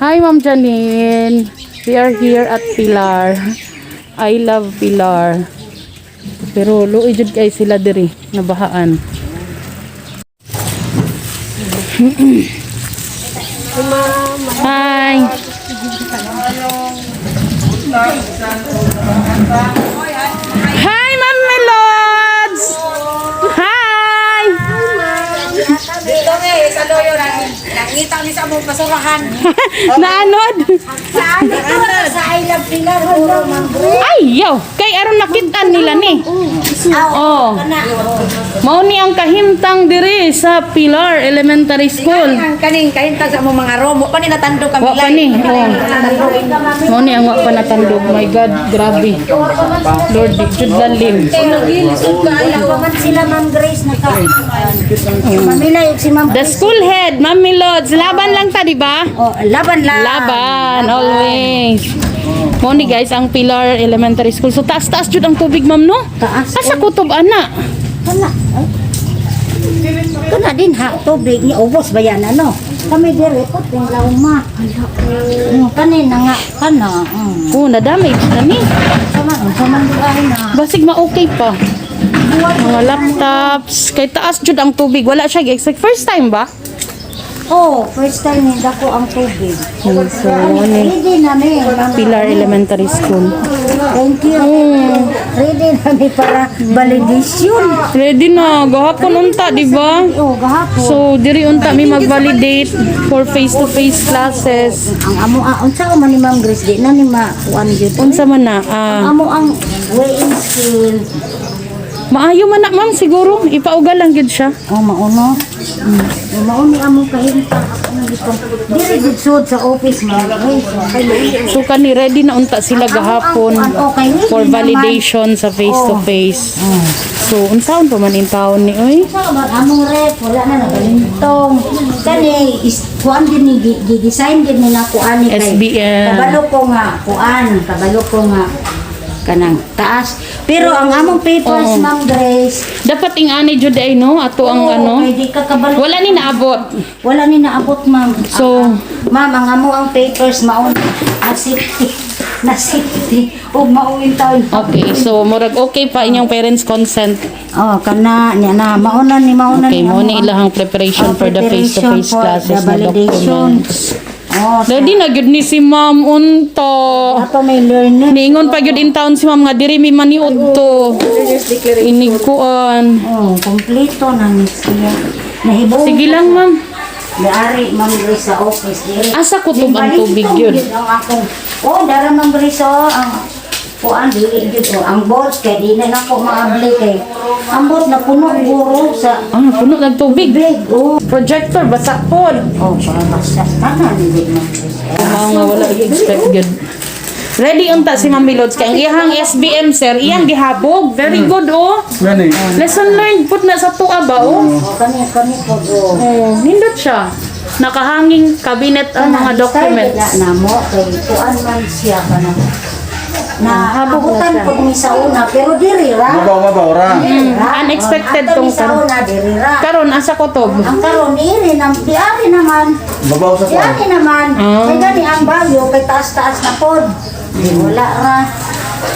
Hi, Ma'am Janine. We are here at Pilar. I love Pilar. Pero luoy jud kay sila diri nabahaan. Hi. Hi, Ma'am Melods. Hi. Dito nga eh, sa loyo, nakita ni sa among basurahan. Naanod. Sa ano to? Sa I Love Pilar, puro Ma'am Grace. Ay, yo. Kay aron nakita nila ni. Oh. Mao ni ang kahimtang diri sa Pilar Elementary School. Ang kaning kahintang sa among mga romo, pa ni natandog kami. Wa pa ni. Oh. Mao ni ang wa pa natandog. My God, grabe. Lord, di jud lalim. Man sila, Ma'am Grace, naka. Mamila si Ma'am. The school head, Ma'am Milods, laban lang ta, di ba? Oh, laban lang. Laban, always. Mao ni guys ang Pilar Elementary School. So taas-taas jud ang tubig, ma'am, no? Taas. Asa kutob ana? Kana. Ay. Kana din ha tubig ni ubos ba yan ano? Kami dire po ting lauma. Kani na nga kana. Oh, na-damage na ni. Sama sama ay na. Basig ma-okay pa. Mga laptops. Kay taas jud ang tubig. Wala siya expect. First time ba? Oh, first time ni dako ang tubig. So, ano eh, Ready na mi, Ma'am. Pilar Elementary School. Thank you. Ready na mi para validation. Ready na. Gahapon unta, di ba? Oh, gahapon. So, diri unta mi mag-validate for face-to-face classes. Ang amo ah, unsa man ni Ma'am Grace di na ni makuan gyud. Unsa man na? Ah, Amo ang weighing scale. Maayo man na, ma'am, siguro. Ipauga lang gyud siya. Oh, mauno. Mauno among kahimtang ako nang gitong. Diri gud sud sa office, Ma'am Grace. So, kani ready na unta sila gahapon Okay, ready for naman. validation sa face-to-face. So, unsaon pa man in taon ni oy? Sa man among rep wala na nagalintong. Kani is kuan din ni gi-design din nila kuan ni kay SBM. kabalo ko nga kuan, kabalo ko nga kanang taas. Pero ang among papers, Ma'am Grace, Dapat ing-ani jud ay no ato ang oo, ano. kay di ka kabalo. Wala ni naabot. Wala ni naabot, ma'am. So, Ma'am, ang amo ang papers maon na safety, na safety ug mao taon. Okay, so murag okay pa inyong parents' consent. Oh, kana niya na mauna ni mauna Okay, ni mo amo ni ang- ilahang preparation Oh, for the preparation face-to-face for classes the na validation. documents. Oh, Ready na gyud ni si Ma'am unto. ato may learner. Niingon pa gyud in town si Ma'am nga diri mi maniud to. Inig kuan. Oh, kompleto na ni siya. Nahibong. Sige lang, ma'am. Naari, Ma'am Grace, sa office diri. Asa kutob ang tubig yun? Ang akong Oh, dara Ma'am Grace oh, ang kuan dili gyud oh, ang bolt kay di na nako maabli kay ang bolt na puno guro sa Ah, puno ng tubig. tubig. Oh. Projector basak pod. Oh, para basta tanan hindi man. Mao nga wala expect gyud. Ready unta si Ma'am Milods kay ang iyang SBM sir, iyang gihabog. Very good oh. Gani. Lesson learned put na sa tuwa ba oh. Oh, kani kani po do. Oh, nindot siya. Nakahanging cabinet ang mga documents. Na namo kay kuan man siya kanang na Habog na abutan siya. pud mi sa una pero diri ra. Mabaw, mabaw ra. Diri ra. Unexpected Ato tong mi sa karon. una diri ra. Karon asa ko to? Ang karon diri nam diari naman. Mabaw sa kuwan. Diari naman. Ah. Kay gani ang bagyo kay taas-taas na pod. Di wala ra.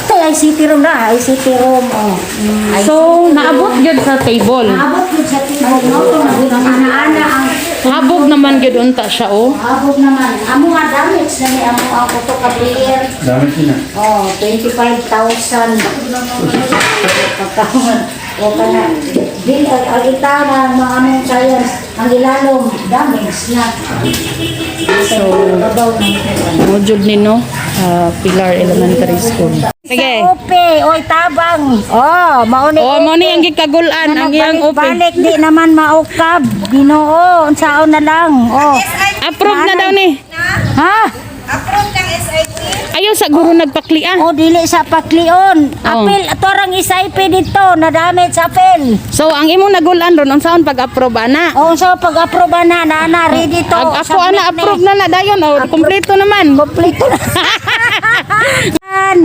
Kay ICT room na, ICT room oh. So, naabot gyud sa table. Naabot gud sa tibok no, ang ana-ana ang Habog naman gyud unta siya oh. Abot naman. Amo nga damage na ni amo ang kuto ka player. Dami sina. Oh, 25,000. Pagkaon. O kana. Di ang ita na mga among science ang ilalom damage na. So, Babaw na. mo jud ni no, ah, Pilar Elementary School. Sige. Sa ope, oy tabang. Oh, mao ni. Oh, mo ni ang gikagulan ang iyang open. Balik di naman maukab. Ginoo, unsaon na lang. Oh. Approve na daw ni. Ha? Approve ng SIP. Ayaw sa guro nagpaklia. O dili sa paklion. Oh. Apil atorang SIP dito na damage sa apil. So, ang imong nagulan ron unsaon pag-approve ana? O so pag-approve na na na ready to. Ag ako Submit ana ni. approve na na dayon oh, kompleto naman. Kompleto na.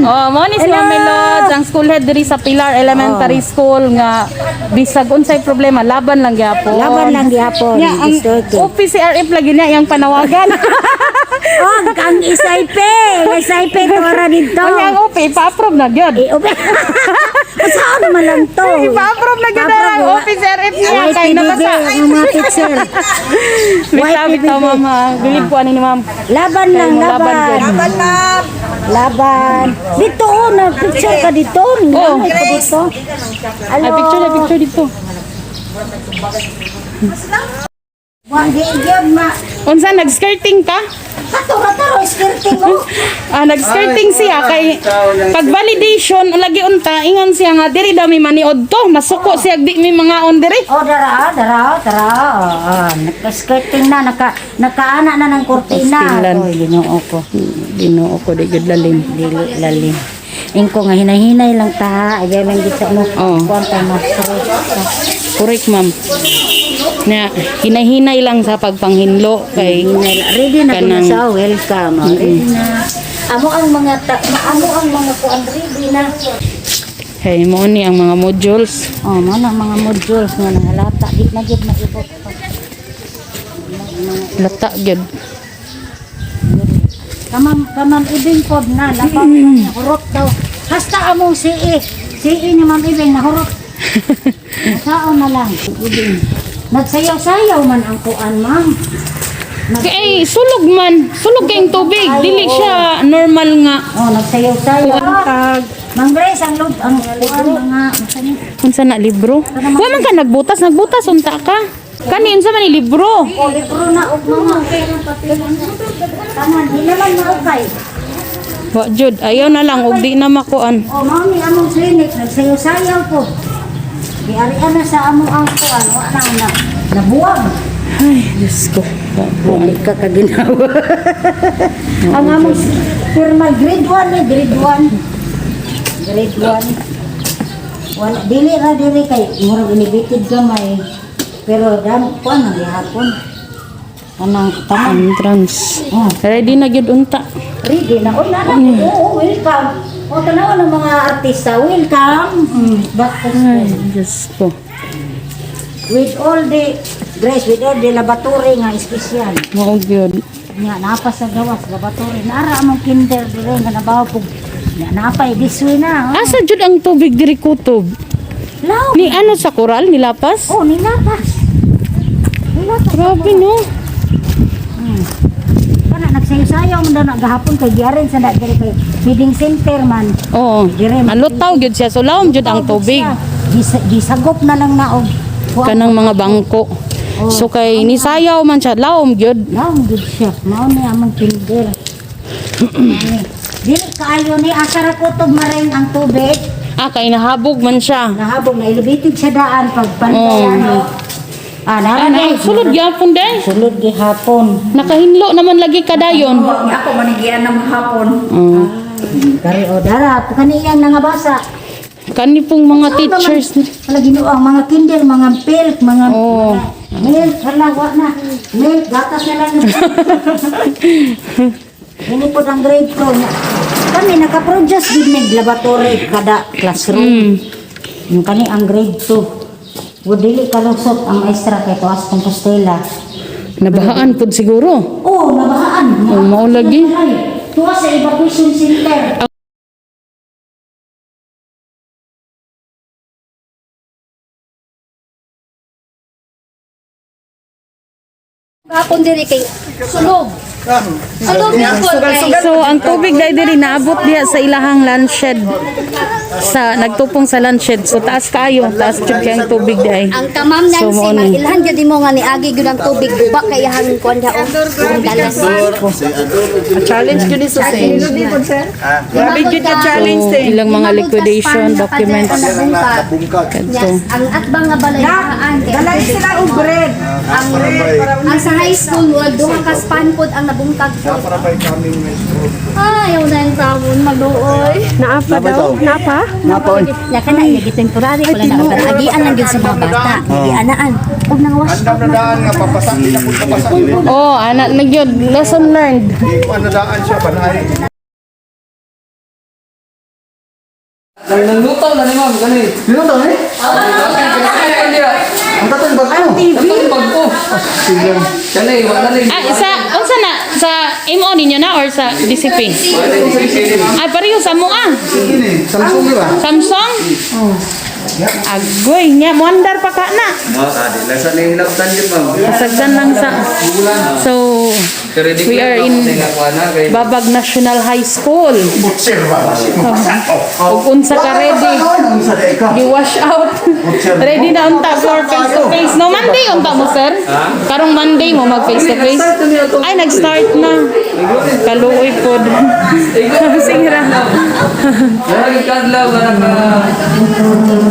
Oh, mo ni si Hello. Ma'am Melods, ang school head diri sa Pilar Elementary School nga bisag unsay problema laban lang gyapon. Laban lang gyapon. Nya ang Gusto ko. OPCRF lagi niya iyang panawagan. Og ang SIP, SIP tora dito. Ang ang OP, ipa-approve na gyud. Eh, OP. Saan naman lang to? Ipa-approve na gyud ang officer if niya kay YPBB, nabasa. ang mga teacher. Bitaw, bitaw, ma'am. Bilib ko ani ni ma'am. Laban lang, Kayo mo, laban laban. Laban, ma'am. Laban. Dito, oh, nag-picture ka dito. Oh. Nangay ka dito. Ay, picture na picture dito. Wa di gyud ma. Unsa, nag-skirting ka? Kato ra skirting oh. Ah, nag-skirting siya kay pag validation lagi unta ingon siya nga diri daw mi maniod to, masuko siya di mi mga on diri. Oh, dara, dara, dara. Ah, naka-skirting na, nakaana na ng kurtina. Pastilan. Oy, Ginoo ko. Ginoo ko, di gyud lalim. Dili lalim. Ingko nga hinahinay lang ta, ayaw lang gid sa mo. Oo. Kuan ta ma-stress ta. Correct, ma'am. Na hinahinay lang sa pagpanghinlo kay Hinay lang. Ready na ko na Kanang- siya, welcome. Oh, ready na. Amo ang mga ta, amo ang mga kuan ready na. Hey, mo ni ang mga modules. Oh, mo na mga modules nga nangalata di na gid maibot. Lata gyud. Kamam kamam ibing pod na lapang nahurot daw. Hasta among CE. CE ni Ma'am Ibing nahurot. Sao na lang. Ibing. Nagsayaw-sayaw man ang kuan, ma'am. Kay sulog man, sulog kayong tubig, dili siya normal nga. Oh, nagsayaw-sayaw. Ma'am Grace, ang loob, ang kuan mga unsa ni? Unsa na libro? Wa man ka nagbutas, nagbutas unta ka. Kani unsa man ni libro? Oh, libro na og mga tanan, di naman maukay. Wa jud, ayaw na lang og di na makuan. Oh, mao ni among clinic nagsayaw-sayaw po. Diari na sa among ang kuan, wa na na nabuwag. Ay, Diyos ko. Balik ka kaginawa. Ang among firma grade 1 ni grade 1. Grade 1. Wala dili ra dili kay murag inhibited gamay. Pero dam kuan na gihapon. Anang tanan. Entrance. Oh, Ready na gyud unta. Ready na. Uy, nana. Oo, welcome. O, tanaw ng mga artista. Welcome. Back to Ay, school. Diyos ko. With all the, Grace, with all the laboratory nga espesyal. Mao gyud. Nga, napa sa gawas, laboratory. Naara among kinder dire nga nabaw po. Nga, napay, this way na. Oh. Asa jud ang tubig diri kutob? Law. Ni ano sa koral nilapas? Oh, nilapas. Nilapas. Grabe no. Kana, nagsayo-sayaw man daw na gahapon kay giarin sa na dire kay feeding center man. Oo. Dire man. Alutaw gyud siya, so lawom jud ang tubig. Gisagop na lang na og kuan. Kanang mga bangko. So kay nisayaw man siya, lawom gyud. Laom gud siya. Mao ni among kinder. Mao ni. Dili kaayo ni asa ra kutob maring ang tubig. Ah, kay nahabog man siya. Nahabog na elevated siya daan pag pantayan. Oo. Ah, nara Ah, na, na. sulod gyapon day. Sulod gihapon. Nakahinlo naman lagi kadayon. Ako manigian ng hapon. Mm. Kari o dara kaniyang nangabasa. Kani pong mga teachers. Wala Ginoo ang mga kinder, mga milk, mga Oo. mga milk, hala wa na. Milk gatas na lang. Ini po ang grade ko. Kami nakaproduce din mig laboratory kada classroom. Yung kani ang grade 2. Wo dili kalusot ang maestra kay tuas Compostela. Nabahaan pud siguro. Oh, nabahaan. Oh, mao lagi. Tuwas sa evacuation center. Hapon diri kay sulog. Sulog yung kay So ang tubig dai diri naabot diha sa ilahang lunch shed. Sa nagtupong sa lunch shed. So taas kaayo, taas jud kay ang tubig dai. Ang kamam So, Nancy, mao ni. mag-ilhan gyud mo nga niagi gyud ang tubig guba kay iyang kuan daw. Ang dalas. Challenge yun ni Susan. Grabe gyud ka challenge. So ilang mga liquidation documents kadto. Yes, ang atbang nga balay haan kay Dalay sila og bread. ang sa high school murag duha ka span pod ang nabungkag pod. Ay, ayaw na yung tawon maluoy. Naapa daw? Napa? Ya kana iya gi temporary wala na pero agian lang gyud sa mga bata. Gianaan. Og nang wash Andam na daan nga papasak, di na po papasak. Oh, ana na gyud, lesson learned. Di ko ano daan siya, panay. Nangluto na ni ma'am, gani. Niluto ni? Ah, Ang katong bago. TV. Bago. Kani, wala na. Ah, sa unsa na sa MO ninyo na or sa DCP? Ah, pareho sa mo ah. Sige ni, Samsung di ba? Samsung? Agoy nya muandar pa ka na. Ah, di lang sa ning hilabtan yun, ma'am. Kasagdan lang sa. So, Pero di we are in kay Babag National High School. Butcher ba? Ug unsa ka ready? Unsa ka ikaw? Gi-wash out. Ready na unta for face to face. No, Monday unta mo, sir? Karong Monday mo mag face to face. Ay, nag-start na. Kaluoy pod. Singra. Lagi kadlaw nga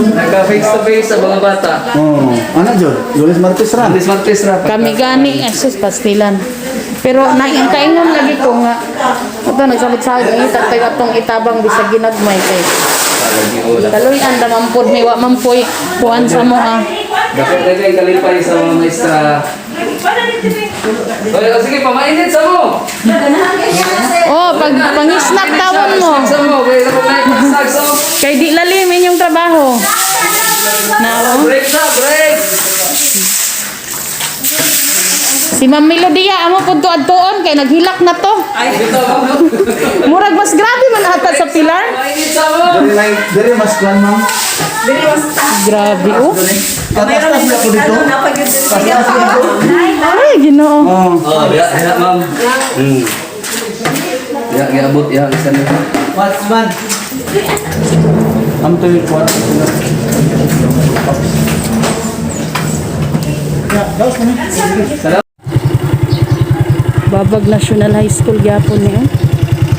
naka face to face sa mga bata. Oh, ano jud? Lunes, Martes ra. Lunes, Martes ra. Kami gani, asus pastilan. Pero nainkaingon lagi ko nga ato nagsalit-salit ang itatay atong itabang bisag ginagmay kay kaluy-an da man pod may wa man poy kuan sa mo ah. Dako kay kalipay sa mga maestra. Oy, oh, sige, pamainit sa mo. Oh, pag pangisnap tawon mo. Snack sa mo, kay ako may snack sa mo. Kay di lalim inyong trabaho. Na, oh. Break na, break. Si Ma'am Melodia, amo pud to adtuon kay naghilak na to. Dito, ma'am. Murag mas grabe man ata sa Pilar. Pamainit sa mo. Dere like, dere mas kwan, ma'am. Grabe oh. Tatas na ko dito. Tatas na ko. Ay, Ginoo. Oh. Oh, ya, ya, ma'am. Ya, giabot ya isa ni. Watchman. Am to yung kwan. Ya, daos mo ni. Babag National High School gyapon ni oh.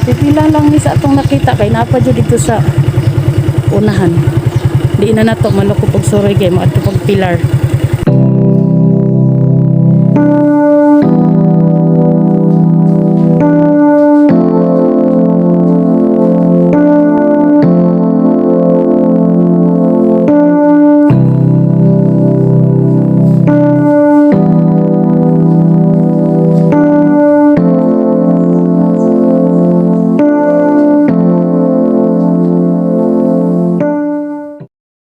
Pipila lang ni sa atong nakita kay napa jud dito sa unahan. Di na nato malukop og suroy kay moadto pag Pilar.